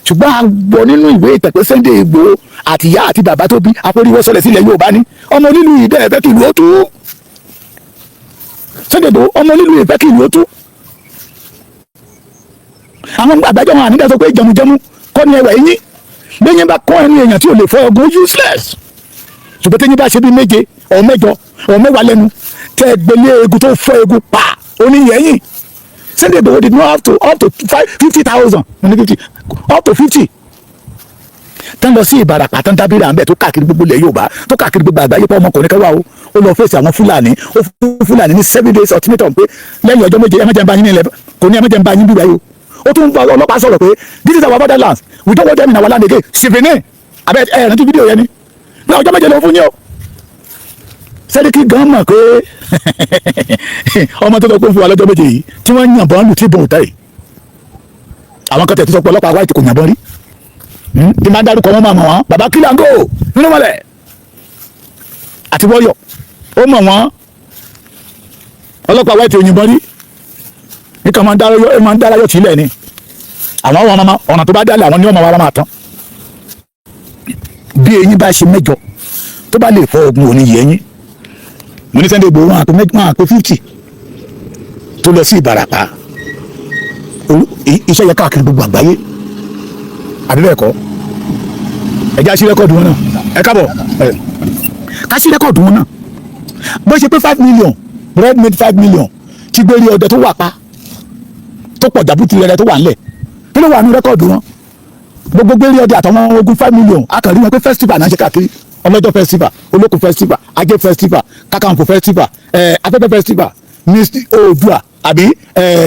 Ṣùgbọ́n a gbọ́ nínú ìwé ìtàn pé Sunday Igboho àti ìyá àti bàbá tó bí àforíwọ́sọlẹ̀ sí ilẹ̀ Yorùbá ní. Ọmọ onílù yìí dẹ́ fẹ́ kí ìlú ó tú. Sunday Igboho, ọmọ onílù yìí fẹ́ kí ìlú ó tú. Àwọn àgbájọ wọn ànídàá sọ pé jẹmujẹmu kọ́ ni ẹwà eyín. Bẹ́yẹn bá kọ́ ẹnu èèyàn tí ò lè fọ́ ọgọ́, useless. Ṣùgbọ́n tẹ́yìn bá ṣe bí méje ọ̀ mẹ́jọ ọ̀ mẹ́wàá lẹ́nu, tẹ́ ẹ gbélé egun tó fọ́ egun pa oníyẹ̀yìn. Sunday Igboho did not have to up to 50,000, 50, up to 50 tán lọ sí Ìbàràpá, tán dábìrì à ń bẹ̀, tó káàkiri gbogbo ilẹ̀ Yorùbá, tó káàkiri gbogbo àgbáyé pé ọmọkùnrin kan wà o. Ó lọ fèsì àwọn Fúlàní, ó fún Fúlàní ní 7 days ultimatum pé lẹ́yìn ọjọ́ 7, ẹ má jẹ́ ń bá yín ní ilẹ̀ kò ní, ẹ má jẹ́ ń bá yín bíbá yìí o. Ó tún bá ọlọ́pàá sọ̀rọ̀ pé this is our fatherland, we don't want them in our land again. Sifini abẹ ẹ rántí fídíò yẹn ni pé ọjọ́ 7 ló fún yín o. Sẹ́ríkì gan mọ̀ pé ọmọ tó sọ pé ń fún wa lọ́jọ́ 7 yìí tí wọ́n yànbọn lù tí ìbọn ò tẹ̀ yìí. Àwọn kan tẹ̀ tó sọ pé ọlọ́pàá white kò yànbọn rí tí máa ń dárúkọ wọn, máa mọ̀ wọ́n. Bàbá Kílàngó nínú mọ́lẹ̀ àti wọ́yọ̀, ó mọ̀ wọ́n. Ọlọ́pàá white òyìnbọn rí nìkan máa ń dárayọ̀ tìlẹ̀ ni. Àwọn ọmọ ọ̀nà tó bá dálẹ̀, àwọn ní ọmọ wa máa tán. Bí eyín bá ṣe mẹ́jọ, tó bá lè fọ ogun, òní yẹ̀yìn. Mo ní Sunday Igboho wọn àpò 50 tó lọ sí Ìbàràpá, iṣẹ́ yẹ káàkiri gbogbo àgbáyé, àbí bẹ́ẹ̀ kọ́? Ẹ já sí record wọn náà. Ẹ káàbọ̀, ká sí record wọn náà. Bó ṣe pé 5 million bread made 5 million tí gbérí ọdẹ tó wà pa tó pọ̀ jàbútì rẹ̀ tó wà ńlẹ̀, kí ló wà ní record wọn? Gbogbo gbérí ọdẹ àtàwọn ogun 5 million, akàrí wọn pé festival náà ṣe káàkiri: ọlọ́jọ́ festival, olókun festival, ajé festival, kakanfò festival, afẹ́fẹ́ festival, Miss Oòduà, àbí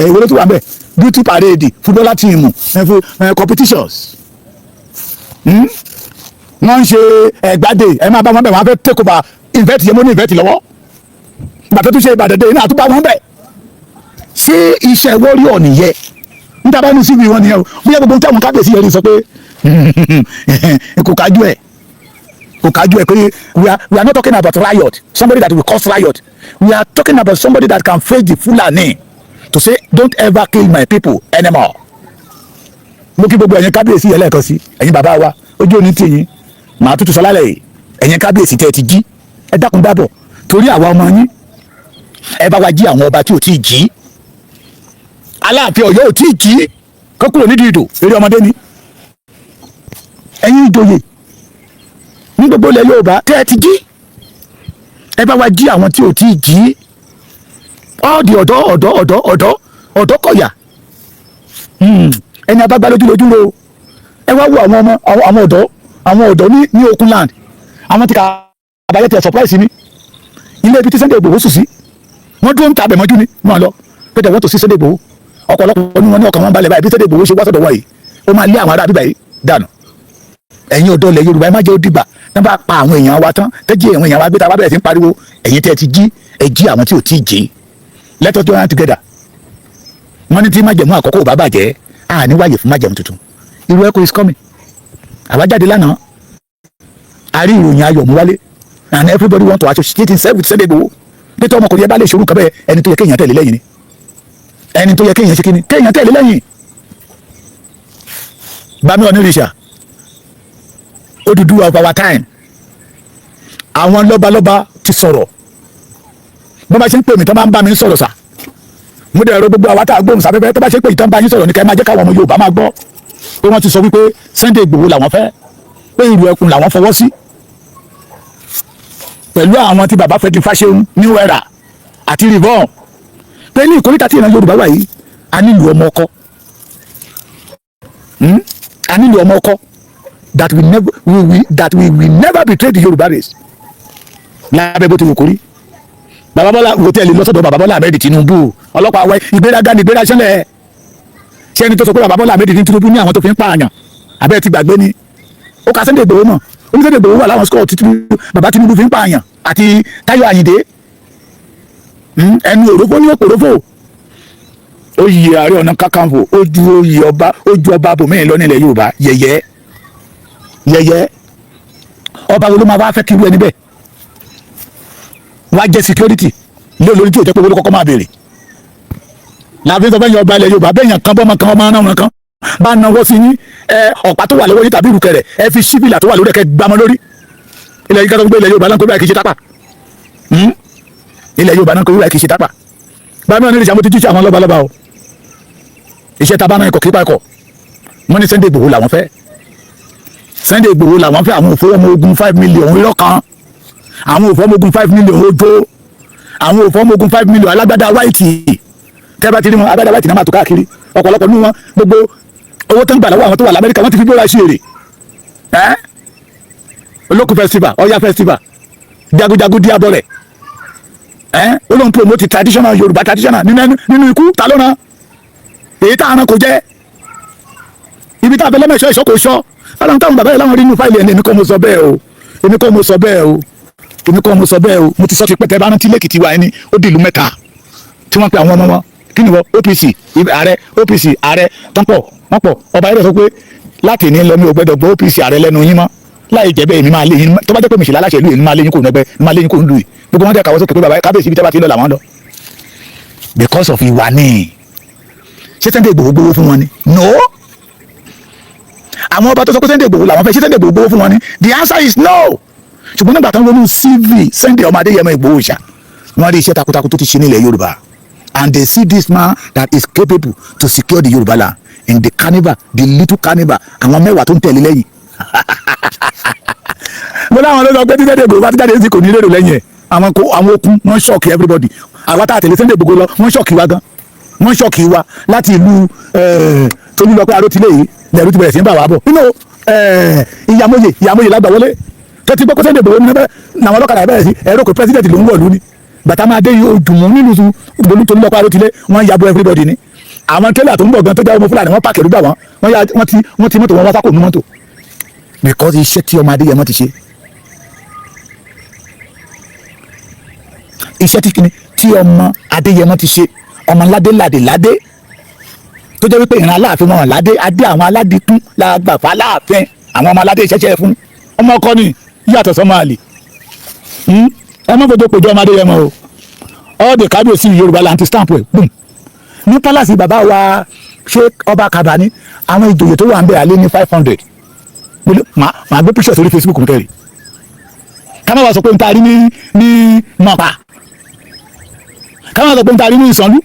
ìwé ló tún wà ń bẹ̀, beauty parade, footballer team, competitions. Wọ́n ń ṣe ẹ̀gbádé, ẹ máa bá wọn bẹ̀. Wọ́n á fẹ́ take over event yẹn. Mo ní event lọ́wọ́ gbàtọ́ tó ṣe Ìbàdàn dé iná àtúbà wọn bẹ̀. Ṣé iṣẹ́ warrior nìyẹn? Níta bá ní CV wọn nìyẹn o. Bóyá gbogbo táwọn kábíyèsí yẹn rí sọ pé kò kájú ẹ̀, kò kájú ẹ̀ pé we are not talking about riot, somebody that will cause riot. We are talking about somebody that can face the Fulani to say, "Don't ever kill my people anymore." Mo kí gbogbo ẹ̀yin kábíyèsí yẹn lẹ́ẹ̀kan sí. Ẹ̀yin bàbá wa, ojú òní tì yín. Màá tútù sọ lálẹ́ yìí. Ẹ̀yin kábíyèsí tẹ́ ẹ ti jí, ẹ dákun dábọ̀, torí àwa ọmọ yín, ẹ bá wa jí àwọn ọba tí ò tí ì jí. Aláàfin Ọ̀yọ́ ò tí ì jí kó kúrò nídìí ìdò, eré ọmọdé ni. Ẹ̀yin ìjòyè ní gbogbo ilẹ̀ Yorùbá tẹ́ ẹ ti jí, ẹ bá wa jí àwọn tí ò tí ì jí. Ọ́ọ̀dì ọ̀dọ́ ọ̀dọ́ ọ̀dọ́ ọ̀dọ́ ọ̀dọ́ kọ̀yà. Ẹni abágbá lójú lójú ro. Ẹ wá wo àwọn ọmọ, àwọn ọ̀dọ́, àwọn ọ̀dọ́ ní Okun land, àwọn tí ká àbáyé tẹ surprise mi. Ilé ibi tí Sunday Igboho sùn sí, wọ́n dúró ń ta abẹ̀mọ́jú ni wọ́n lọ pé tẹ̀ wọ́n tó sí Sunday Igboho. Ọ̀pọ̀lọpọ̀ ní wọn ní ọkàn wọn balẹ̀ báyìí. Bí Sunday Igboho ṣe wá sọ̀dọ̀ wọ̀ yìí, ó máa lé àwọn ará bíbá yìí dànù. Ẹ̀yin ọ̀dọ́ ilẹ̀ Yorùbá, ẹ má jẹ́ ó dìgbà tán bá pa àwọn èèyàn wa tán, tẹ́jí àwọn èèyàn wa gbé, tá a bá bẹ̀rẹ̀ sí ń pariwo. Ẹ̀yin tẹ́ ẹ ti jí, ẹ jí àwọn tí ò tí ì jí. Let us join together. Wọ́n ní tí májẹ̀mú àkọ́kọ́ ò bá bàjẹ́, a ní wáyè fún májẹ̀mú tuntun. Irú ẹ̀kọ́ is coming. Àwa jáde lánàá, a rí ìròyìn ayọ̀ mú wálé, and everybody want to associate himself with Sunday Igboho. Nítorí ọmọkùnrin yẹn bá lè ṣerú nǹkan bẹ́ẹ̀, ẹni tó yẹ kéèyàn tẹ̀lé lẹ́yìn ni. Ẹni tó yẹ kéèyàn ṣe kíni, kéèyàn tẹ̀lé lẹ́yìn. Bami Onírìṣà, Odùduwà of our time, àwọn lọ́balọ́ba ti sọ̀rọ̀. Bọ́n bá ṣe ń pè mí, tán bá ń bá mi sọ̀rọ̀ sà, mo dẹ̀ rọ gbogbo àwa tá a gbóhùn sáfẹ́fẹ́, tó bá ṣe pé ìtàn bá yín sọ̀rọ̀ ní ká ẹ máa jẹ́ káwọn ọmọ Yorùbá máa gbọ́ pé wọ́n ti sọ wípé Sunday Igboho làwọn fẹ́, pé ìlú ẹkùn làwọn fọwọ́ sí, pẹ̀lú àwọn tí bàbá Frederick Fáṣẹ̀hùn, New Era àti Rivon, pé ní ìkórìtà tí ìran Yorùbá wà yìí, a nílò ọmọ ọkọ. A nílò ọmọ ọkọ that we will never betray the Yorùbá race lábẹ́ bó ti wù kórí. Bàbá Bọ́lá, wò tẹ́lẹ̀ lọ́sọ̀dọ̀ bàbá Bọ́lá Ahmed Tinubu, ọlọ́pàá wẹ ìgbéraga ní ìgbéra sẹ́lẹ̀. Ṣé ẹni tó sọ pé bàbá Bọ́lá Ahmed Tinubu ní àwọn tó fi ń pààyàn, àbẹ́ ti gbàgbé ni? Ó ka Sunday Igboho mọ̀, ó ní Sunday Igboho wà láwọn score tí bàbá Tinubu fi ń pààyàn àti Táyọ̀ Àyìndé. Ẹnu òrófó ní òpòrófó. Oyè Ààrẹ Ọ̀nà Kakanfò, ó ju oyè ọba, ó ju ọba bòmíì lọ nílẹ̀ Yorùbá. Yẹ̀yẹ́ yẹ̀yẹ́, ọba wo ló máa wá fẹ́ kí irú ẹni bẹ́ẹ̀ wá jẹ́ security lé olórí tí ò jẹ́ pé owó ló kọ́kọ́ máa béèrè? Làbí sọ fẹ́yìn ọba ilẹ̀ Yorùbá bẹ́yàn kan bọ́mọ kan, ọmọ náà kan bá nawọ́ sí yín, ẹ ọ̀pá tó wà lọ́wọ́ yín tàbí ìrùkẹ̀rẹ̀, ẹ fi síbìlà tó wà lórí ẹ̀kẹ́ gbámọ́ lórí. Ilẹ̀ yìí kẹ́kọ̀ọ́ gbé ilẹ̀ Yorùbá náà kó bí i kì í ṣe tápà. Ilẹ̀ Yorùbá náà kó bí i kì í ṣe tápà. Bámi náà ní ìṣàmójú jíṣẹ́ àwọn lọ́balọ́ba o. Iṣẹ́ tá a bá náà ikọ̀ kípa ikọ̀. Wọ́n ní Sunday Igboho làwọn fẹ́, Sunday Igboho làwọn fẹ́. Àwọn òfò ọmọ ogun 5 million irọ́ kan, àwọn òfò ọmọ ogun 5 million ojo, àwọn òfò ọmọ ogun 5 million alágbádá white. Tẹ́ bá ti rí wọn, agbádá white náà máa tó káàkiri. Ọ̀pọ̀lọpọ̀ nínú wọn, gbogbo owó tó ń gbà lọ́wọ́ àwọn tó wà l'Amẹ́ríkà, wọ́n ti fi gbóra sí èrè ẹ́. Olókùn festival, Ọya festival, jagunjagun díàbọ̀ rẹ̀ ẹ́, ó lóun promote traditional Yorùbá, traditional nínú ikú. Ta ló ràn èyí tá a rán kò jẹ́ ibi tá a fẹ́ lọ́mọ̀ẹ́sọ ìṣọ́ kò sọ. Ọlọ́run táwọn bàbá yìí láwọn rí inú fáìlì ẹ̀ ní. Èmi kọ́ mo sọ bẹ́ẹ̀ o, èmi kọ́ mo sọ bẹ́ẹ̀ o, èmi kọ́ mo sọ bẹ́ẹ̀ o. Mo ti sọ ti pẹ́tẹ́ bá rántí lẹ́kìtì wa ẹni ó di ìlú mẹ́ta tí wọ́n pe àwọn ọmọ wọn. Kí ni wọ́n? OPC ààrẹ, OPC ààrẹ tán pọ̀, wọ́n pọ̀. Ọba yẹn sọ pé láti ní lọ, mi ò gbẹ́dọ̀ gbọ́ OPC ààrẹ lẹ́nu yín mọ́. Láì jẹ́ bẹ́ẹ̀, èmi máa lé yín. Tó bá jẹ́ pé mi sì láláṣẹ ìlú, èmi máa lé yín kò nẹgbẹ́, mi máa lé yín kò ń lù yìí. Gbogbo wọn dẹ̀ kàwọ́ sókè pé bàbá kábíyèsí, ibi tẹ́ bá ti lọ làwọn lọ, because of ìwà ni. Ṣé Sunday Igboho gbowó fún wọn ni? No. Àwọn ọba tó sọ pé Sunday Igboho làwọn fẹ́, ṣé Sunday Igboho gbowó fún wọn ni? The answer is no. Ṣùgbọ́n nígbà tó ń ronú CV Sunday ọmọ Adéyẹmọ Ìgbòho ṣá, wọ́n rí iṣẹ́ takuntakun tó ti ṣe nílẹ̀ Yorùbá, and they see this man that is capable to secure the Yorùbá land in the carnival, the little carnival. Àwọn 10 tó ń tẹ̀lé lẹ́yìn, mo láwọn ló sọ pé tí Sunday Igboho bá ti jáde sí, kò ní lérò lẹ́yìn ẹ̀. Àwọn kò àwọn okun wọ́n shock everybody. Àwa tá a tẹ̀lé Sunday Igboho lọ, wọ́n shock wa gan, wọ́n shock wa. Láti ìlú Tolúlọpẹ́ Arótilé yìí lẹ́rú ti bẹ̀rẹ̀ sí ń bà wá bọ̀ nínú Ìyàmóye. Ìyàmóye lágbà wọlé tó ti gbọ́ pé Sunday Igboho ní bẹ́ẹ̀ làwọn ọlọ́kadà bẹ̀rẹ̀ sí ẹ̀rọ kò president ló ń wọ̀lú ni. Bàtà máa dé yìí ojúmọ́ nínú ìlú Tolúlọpẹ́ Arótilé, wọ́n yabo everybody ni. Àwọn tẹ́lẹ̀ tó ń bọ̀ gan tó jẹ́ ọmọ Fúlàní, wọ́n pààkì ẹ̀rú gbà wọ́n, wọ́n ti mọ́tò wọn wá sákò ní mọ́tò, because iṣẹ́ tí ọmọ Adéyẹmọ ti ṣe, iṣẹ́ tí kíni tí ọmọ Adéyẹmọ ti ṣe, ọmọ ládé ládé ládé tó jẹ́ wípé ìran Aláàfin wọn ládé adé, àwọn aládìkún la gbà fún Aláàfin. Àwọn ọmọ aládé ìṣẹ́ṣẹ́ fún ọmọ ọkọ ni yàtọ̀ sọmọ àlè. Ẹ má fojú pèjọ ọmọ Adéyẹmọ o. All the kábíyèsí Yorùbá la ti stamp ẹ̀ boom ní palace bàbá wa, ṣé ọba Kabani, àwọn ìjòyè tó wà ń bẹ̀ alẹ́ ní 500. Màá gbé picture sórí Facebook mi kẹ́rì. Ká má wá sọ pé n ta rí ní mọ̀pá, ká má sọ pé n ta rí ní Ìsànlú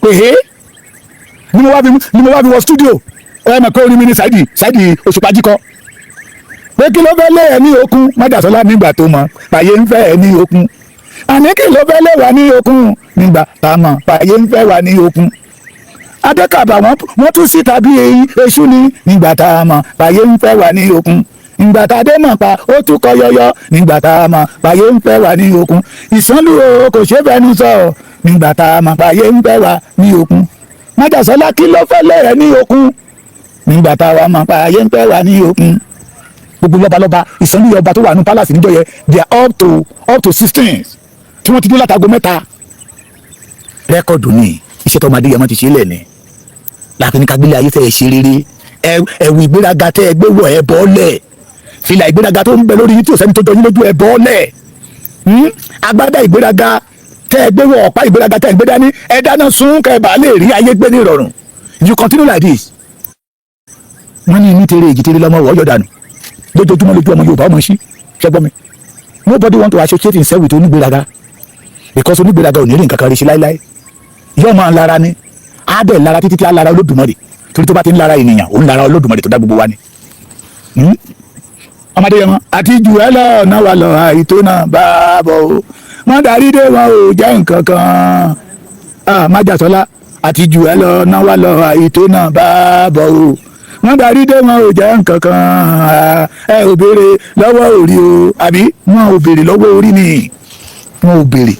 pé hé ni mo wá fi wọ studio. Ẹ mọ̀ pé orin mi ní Saidi Saidi Òṣùpá jíkọ pé kí ló fẹ́ lé ẹ ní okun májàsọ́lá nígbà tó mọ̀ pàyé ń fẹ́ ẹ ní okun. Àní kí ló fẹ́ lé wa ní okun nígbà tá a mọ̀ pàyé ń fẹ́ wa ní okun. Adékàbà wọ́n tún síta bí eyín èṣù ní nígbà tá a mọ̀ pàyé ń fẹ́ wa ní okun. Ìgbà tá a dé mọ̀ pa ó tún kọ yọyọ nígbà tá a mọ̀ pàyé ń fẹ́ wa ní okun. Ìsánlù o kò ṣe fẹnu sọ nígbà tá a mọ̀ pàyé ń fẹ́ wa ní okun. Májàsọ́lá, kí ló fẹ́ lé ẹ ní okun nígbà tá a mọ̀ pàyé ń fẹ́ wa ní okun? Gbogbo lọ́balọ́ba Ìsánlù, ọba tó wà ní palace níjọ́ yẹn, they are up to 16 tí wọ́n ti dún látago 3. Record ni iṣẹ́ tó ọmọdé yẹn ti ṣe lẹ̀ ni láti ní kágbélé ayé fẹ́ ṣe rere. Ẹ̀wù ìgbéraga tẹ́ ẹ gbé wọ̀, ẹ bọ́ọ̀lẹ̀. Fìlà ìgbéraga tó ń bẹ lórí yín tí ò sẹ́ni tó jọ yín lójú, ẹ bọ́ọ̀lẹ̀. Agbádá ìgbéraga tẹ́ ẹ gbé wọ̀, ọ̀pá ìgbéraga tẹ́ ẹ gbé dání, ẹ dáná sun kẹ́ ẹ bá lè rí ayé gbé ní ìrọ̀rùn. If you continue like this, wọ́n ní ní tere èjì tere lọ́mọ wọ́ yọ̀ dànù lójoojúmọ́ lójú ọmọ Yorùbá ọmọ sí. Ṣẹgbọ́n mi, nobody want to associate himself with onígbéraga, because onígbéraga ò ní rí nǹkan kan rí sí láéláé. Yóò máa lára ni, á dẹ̀ lára títí tí á lára Olódùmarè, torí tó bá ti ń lára ènìyàn, ó ń lára Olódùmarè tó dá gbogbo wa ni. Ọmọdé yẹn mọ àti jù ẹ lọ náà wà lọ àìtó náà bá a bọ̀ o, wọ́n darí dé, wọn ò jẹ́ nǹkan kan. Májàsọ́lá, àti jù ẹ lọ náà wà lọ àìtó náà bá a bọ̀ o, wọ́n darí dé, wọn ò jẹ́ nǹkan kan. Ẹ ò béèrè lọ́wọ́ orí o, àbí wọn ò béèrè lọ́wọ́ orí ni? Wọn ò béèrè.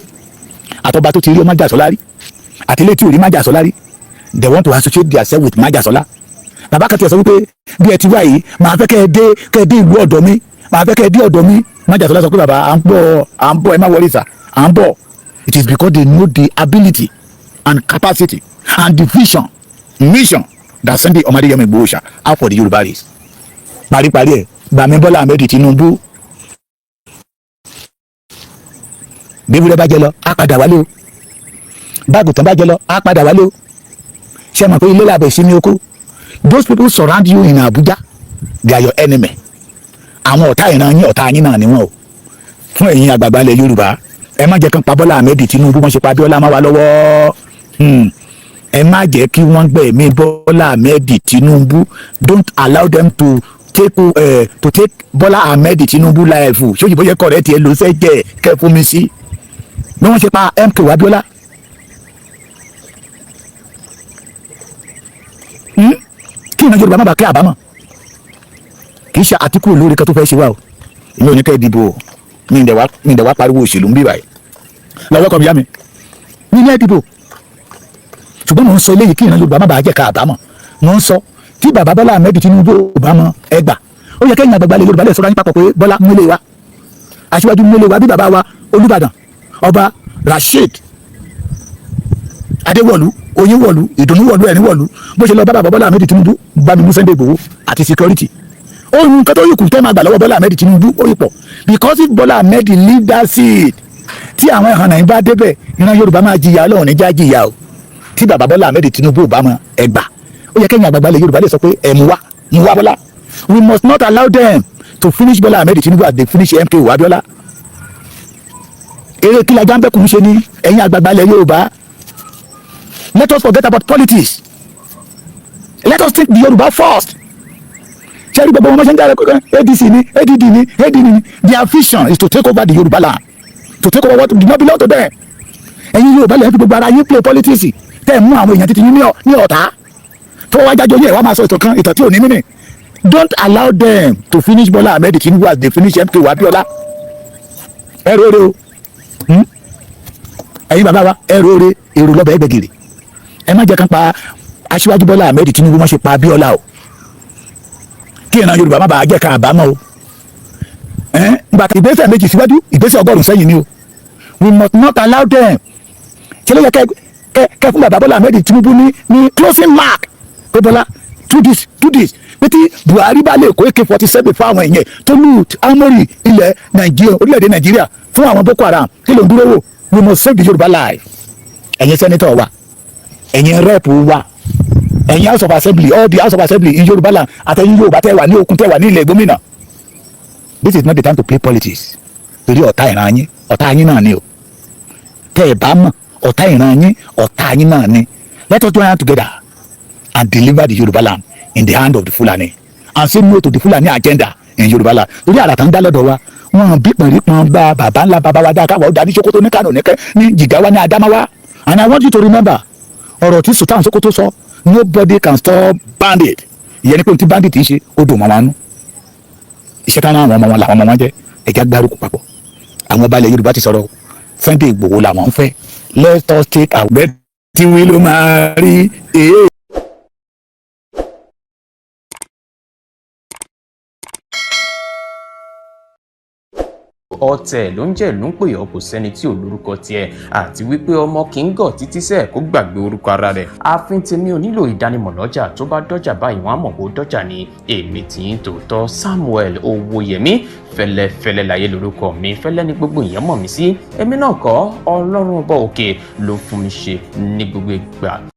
Àtọba tó ti rí ọmọ Májàsọ́lá rí àti ilé tí ò rí Májàsọ́lá rí. They want to associate themselves with Májàsọ́lá. Bàbá kan ti sọ wípé bí ẹ ti wá yìí, màá fẹ́ kẹ́ ẹ dé ìlú ọ̀dọ̀ mi, màá fẹ́ kẹ́ ẹ dé ọ̀dọ̀ mi. Májàsọ́lá sọ pé, "Bàbá, à ń bọ̀, à ń bọ̀, ẹ má worry sir, à ń bọ̀." It is because they know the ability and capacity and the vision, mission that Sunday ọmọ Adéyẹmọ Ìgbòho ṣá out for the Yorùbá race. Paríparí ẹ̀, Bàmí Bọ́lá Ahmed Tinubu, bí ewúrẹ́ bá jẹ lọ, á padà wálé o. Bágùtàn bá jẹ lọ, á padà wálé o. Ṣé mọ̀ pé ilé làbẹ̀ sí ní oko? Those people surround you in Abuja, they are your enemy. Àwọn ọ̀tá ìran yín, ọ̀tá yín náà ni wọ́n o. Fún ẹ̀yin àgbààgbà ilẹ̀ Yorùbá, ẹ má jẹ́ kán pa Bọ́lá Ahmed Tinubu wọ́n ṣe pa Abíọ́lá má wa lọ́wọ́. Ẹ má jẹ́ kí wọ́n gbẹ̀mí Bọ́lá Ahmed Tinubu. Don't allow them to take Bọ́lá Ahmed Tinubu life. Ṣóyìnbó yẹ kọ̀ rẹ̀ tiẹ̀ ló ṣe jẹ́ kẹ́ fún mi sí bí wọ́n ṣe pa MK Abíọ́lá. Kí ìran Yorùbá má bàa kẹ́ àbámọ̀. Kì í ṣe Àtìkù olórí kan tó fẹ́ ṣe wá o. Èmi ò ní kẹ́ ẹ dìbò o. Mi ì dẹ̀ wá pariwo òṣèlú ń bí báyìí lọ́wọ́ kọ́ mi yá mi mi ní ẹ dìbò, ṣùgbọ́n mò ń sọ eléyìí kí ìran Yorùbá má bàa jẹ́ ká àbámọ̀. Mò ń sọ tí bàbá Bọ́lá Ahmed Tinubu ò bá mọ ẹgbà, ó yẹ kẹ́yìn àgbàgbà lè Yorùbá lè sọ̀rọ̀ yín papọ̀ pé Bọ́lá múlẹ̀ wa, aṣíwájú múlẹ̀ wa, bí bàbá wa Olúbàdàn, Ọba Rasheed Adéwọ̀lú, Oyinwọ̀lú, Ìdùnnúwọ̀lú, Ẹ̀rínwọ̀lú, bó ṣe lọ bá bàbá Bọ́lá Ahmed Tinubu, bá mi mú Sunday Igboho àti security. Ohun nǹkan tó yìí kù tẹ́ máa gbà lọ́wọ́ Bọ́lá Ahmed Tinubu, ó yìí pọ̀, because if Bọ́lá Ahmed leave that seat, tí àwọn ìhànà yìí bá débẹ̀, ìran Yorùbá máa jìyà. Ọlọ́run níjà jìyà o. Tí bàbá Bọ́lá Ahmed Tinubu ò bá mọ ẹgbà, ó yẹ kẹ́yìn àgbààgbà ilẹ̀ Yorùbá lè sọ pé ẹ̀ mú wá, mú wá Bọ́lá. We must not allow them to finish Bọ́lá Ahmed Tinubu as they finish MKO Abiola. Eré kí lajá ń bẹ́kùn ṣe ní? Ẹ̀yin àgbààgbà ilẹ̀ Yorùbá, let us forget about politics. Let us think the Yorùbá first. Ṣé rí gbogbo wọn ṣe ń jáde pé ADC ni, ADD ni, AD ni? Their vision is to take over the Yorùbá land, to take over what did not belong to them. Ẹ̀yin Yorùbá lẹ́yìn fi gbogbo ara yín play politics, tẹ́ ẹ̀ mú àwọn èèyàn títí yín ní ọ̀tá tó wá jájọ yẹ wá máa sọ ìtàn kan, ìtàn tí ò ní mí nì. Don't allow them to finish Bola Ahmed Tinubu as they finish MKO Abiola. Ẹ rere o. Ẹ̀yin bàbá wa, ẹ rere, èrò lọ́bẹ̀ ẹgbẹ̀gìrì. Ẹ má jẹ́ kán pa aṣíwájú Bọ́lá Ahmed Tinubu wọ́n ṣe pa Abiola o, kí ìran Yorùbá má bàa jẹ́ ká àbámọ̀ o. Nígbà tí ìgbésẹ̀ méjì síwájú, ìgbésẹ̀ 100 sẹ́yìn ni o. We must not allow them. Ṣe ló yẹ kẹ fún bàbá Bọ́lá Ahmed Tinubu ní closing mark pé, "Bọ́lá, do this, do this," pé tí Buhari bá lè kó AK-47 fún àwọn èèyàn tó loot armory ilẹ̀ Nàìjíríà, orílẹ̀-èdè Nàìjíríà, fún àwọn Boko Haram, kí ló ń dúró wò? We must save the Yorùbá life. Ẹ̀yin senator wa, ẹ̀yin rep wa, ẹ̀yin House of Assembly, all the House of Assembly in Yorùbá land, àtẹ̀yin Yorùbá tẹ́ wà ní okun, tẹ́ wà ní ilẹ̀ gómìnà, this is not the time to play politics, torí ọ̀tá ìran yín, ọ̀tá yín náà ni o. Tẹ́ ẹ̀ bá mọ̀, ọ̀tá ìran yín, ọ̀tá yín náà ni. Let us join hands together and deliver the Yorùbá land in the hand of the Fulani and say no to the Fulani agenda in Yorùbá land, torí àrà tán dá lọ́dọ̀ wa, wọn bí pọ̀nrípọ̀n gba bàbá ńlá bàbá wa dá káwa ó dá ní Sokoto, ní Kano, ní Jigawa, ní Adamawa. And I want you to remember ọ̀rọ̀ tí Sultan Sokoto sọ: "Nobody can stop bandit." Ìyẹn ni pé tí bandit ń ṣe, ó dùn mọ́ wọn nú. Iṣẹ́ táwọn àwọn ọmọ wọn làwọn ọmọ wọn jẹ́. Ẹ̀já gbárùkù papọ̀. Àwọn ọba ilẹ̀ Yorùbá ti sọ̀rọ̀, Sunday Igboho làwọn ń fẹ́. Let us take our bed tí wí ló máa rí èé. Ọ̀tẹ̀ ló ń jẹ́ ló ń pè ọ́, kò sẹ́ni tí ò lórúkọ tiẹ̀, àti wípé ọmọ kì í gọ̀ títí sẹ́ẹ̀ kó gbàgbé orúkọ ara rẹ̀. Ààfin tèmi ò nílò ìdánimọ̀ lọ́jà, tó bá dọ́jà báyìí, wọ́n á mọ̀ kó dọ́jà ni. Èmi tí ń tòótọ́, Samuel Owóyẹmí Fẹ́lẹ́fẹ́lẹ́ láyé lórúkọ mi. Fẹ́lẹ́ ní gbogbo èèyàn mọ̀ mí sí. Èmi náà kọ́, Ọlọ́run ọba òkè ló fún mi ṣe ní gbogbo ìgbà.